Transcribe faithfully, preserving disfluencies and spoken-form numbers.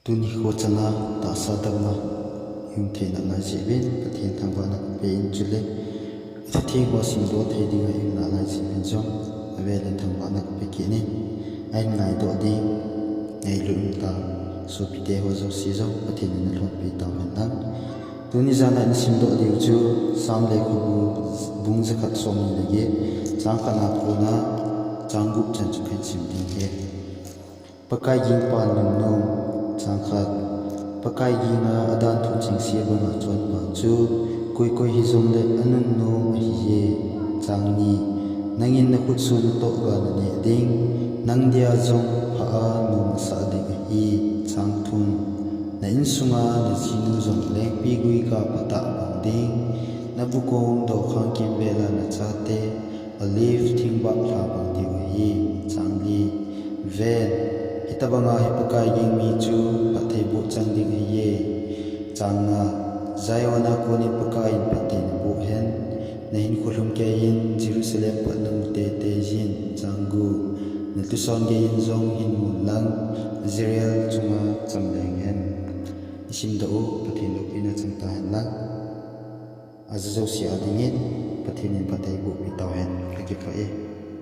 Tuni kho chana tahsa damna i um theina lai jeh uvin Pathen thangvahna kape in, chule athutheng ho simdoh thei dinga i umna lai jeh uvin jong avel in thangvahna kape kit in. Ahin ngaidoh ding, ngailut umtah sopite ho jouse jong Pathen in alhonpi tauhen lang. Tuni jana i simdoh diu chu Sam lekhabu bung jakhat somni le get, chang khatna kona chang gup chan chu kahin sim ding ahi. Pakai ging pan nunnom. Chang khat. Pakai ginga adan thu chengse banga chonpa chu koi koi hijongle anunnom ahiye. Chang ni. Nangin nakhut sung toh ga naneh ding, nang dia jong pha a nom nasah ding ahi. Chang thum. Na insunga najinu jong lengpigui ga phatah bang ding, nabu kong dokhang kimvel a nachate olive thingbah lha bang diu ahi. Chang li. Ven, hitobanga hi Pakai ging mi chu phattheiboh chang ding ahiye. Chang nga. Zion a konin Pakai in phatthei naboh hen, nahinkho lhumkeiyin Jerusalem phatna mu teitei jin. Chang gup. Nathuson geiyin jong hin mun lang, Israel chunga cham leng hen. I simdoh u Pathen loupina chang tahen lang. Aja jouse a dingin Pathen in phattheiboh pi tauhen, kakipah e.